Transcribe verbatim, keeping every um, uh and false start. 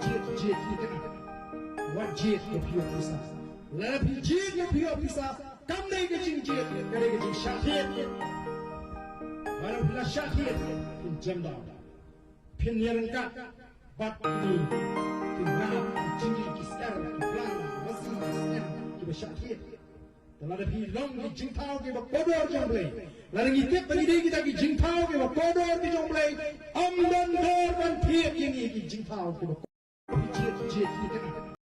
Jied, jied ïa kane. Wat jied ïa phi ïa pisa. Lada phi jied ïa phi ïa pisa, kam dei ka jingjied, ka dei ka jingshah thied. Lada phi la shah thied, phin jem down. Phin ïaryngkat bad kine ki ngat, ki jingri, ki snier, ki blang, ki masi, ki snier, kiba shah thied. Te lada phi long ki jingthaw kiba kordor jong U Blei, lada ngi tip ba ngi dei kita ki jingthaw kiba kordor ki jong U Blei, ym don dor ban thied ïa ngi ki jingthaw kiba kordor. Phi jied, jied ïa kane.